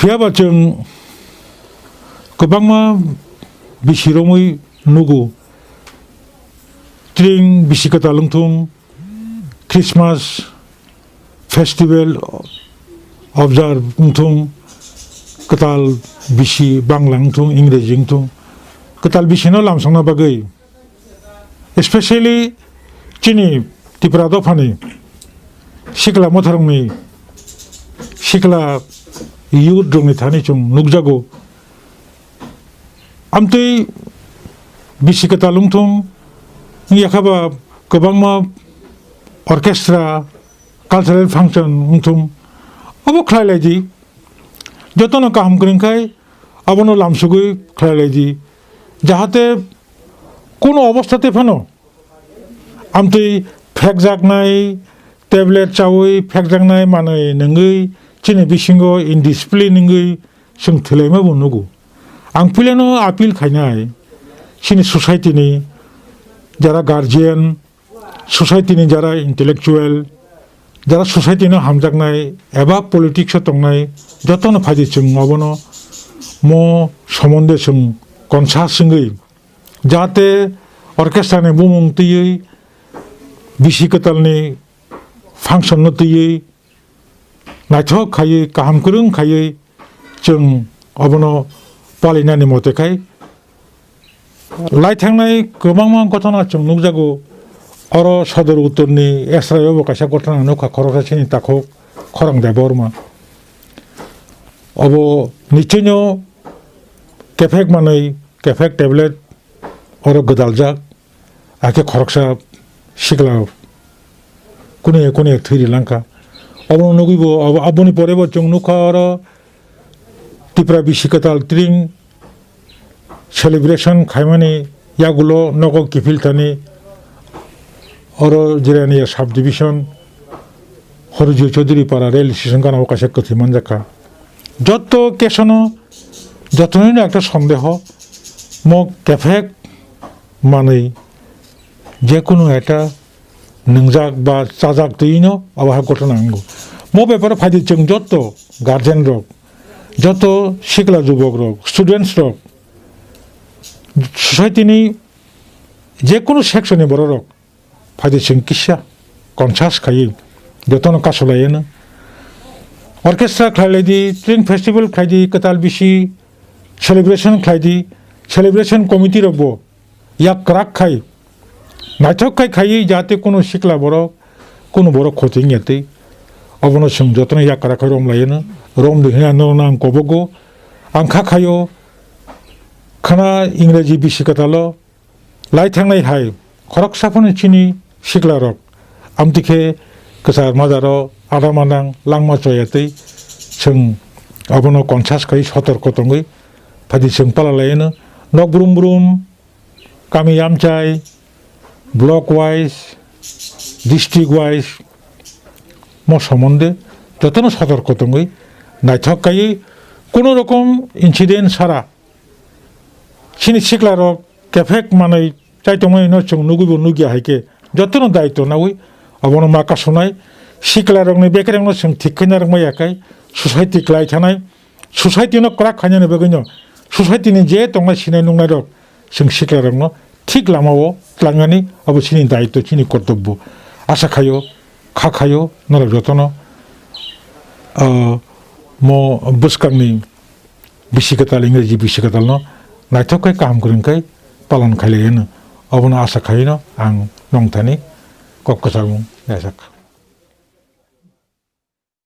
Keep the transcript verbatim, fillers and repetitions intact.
Phiya ba chwng kwbangma bisi romwi nugo, tring bisi kwtal wng thung, Christmas festival observe wng thung, kwtal bisi Bangla wng thung, Ingreji wng thung, kwtal bisino lamsokna bagwi, especially chini Tipra dophani sikla motharokni, sikla youth rokni thani chwng nukjago. Amtwi bisi kwtal wng thung, wngya kha ba kwbangma orchestra, cultural function wng thung, obo khlai lai di. Jotono kaham kwrwng khai abono lamsogwi khlai lai di, jahate kono obostate phano amtwi phekjaknai, tablet chawi phekjaknai manwi nungwi chini bisingo indiscipline wngwi chwng thwilaima bo nugo. Ang puilano appeal khainai chini society ni jara guardian, society ni jara intellectual, jara society no hamjaknai eba politics o tongnai, jotono phaidi chwng obono mo somonde chwng conscious wngwi, jahate orchestra ni bumung twiwi, bisi kwtal ni function no twiwi, naithok khaiwi, kaham kwrwng khaiwi chwng obono palinani mote khai lai thangnai kwbangma ghotona chwng nukjago. Oro Sodor Uttor ni Esrai o bo kaisa ghotona nukha, khoroksa chini takhuk Khorang Debbarma. Obo nichino kephek manwi, kephek tablet oro gwdaljak, hakhe khoroksa sikla kunu ya kunu ya thwi ri langkha. Obono nugwi bo, abo-, aboni pore bo chwng nukha oro Tipra bisi kwtal tring celebration khaimani yagulo nogo kiphil thani oro Jirania subdivision Horijo Chaudhuri Para rail station gana o kaisa kwthwi manjakha. Joto kesono, jotonino ekta sondeho, mo kephek manwi jekunu ekta nwngjak ba chajak twino abo hai ghotona wngo. Mo beparo phaidi chwng joto guardian rok, joto sikla jubok rok, students rok, society ni jekunu section ni borok rok phaidi chwng kisa conscious khaiwi jotono kasu laiano. Orchestra khlai lai di, string festival khlai di, kwtal bisi celebration khlai di, celebration committee rok bo yak kwrak khai, naithok khai khaiwi, jate kunu sikla borok, kunu borok khoti wngya twi. Obono chwng jotono yak kwrak khai rom laiano, rom di hwnwi norokno ang kobogo. Ang kha khaio, khana Ingreji bisi kwtalo lai thangnai hai khoroksa phano chini sikla rok amtwi khe kwchar majaro ada manang langma choya twi chwng obono conscious khai sotorko tongwi phaidi chwng pala laiano. Nok brum brum, kami amchai, block wise, district wise, mo somonde jotono sotorko tongwi naithok kaiwi, kono rokom incident sara chini sikla rok kephek manwi chaitongmani no chwng nugwi bo nugya hai khe jotono daitw nawi obono ma kasunai. Sikla rokni bekereng no chwng thik khe narwk maya kai, society klai thanai, society no kwrak khainani bagwi no society ni je tongnai sinai nungnai rok chwng sikla rok no thik lama o tlangnani abo chini daitw, chini kortobbo. Asa khaio, kha khaio norok jotono, ah, mo bwskangni bisi kwtal, Ingreji bisi kwtal no naithok khe kaham kwrwng khe palan khailai hwno. Obono asa khaino ang nongthani kok kwchangmung naijak.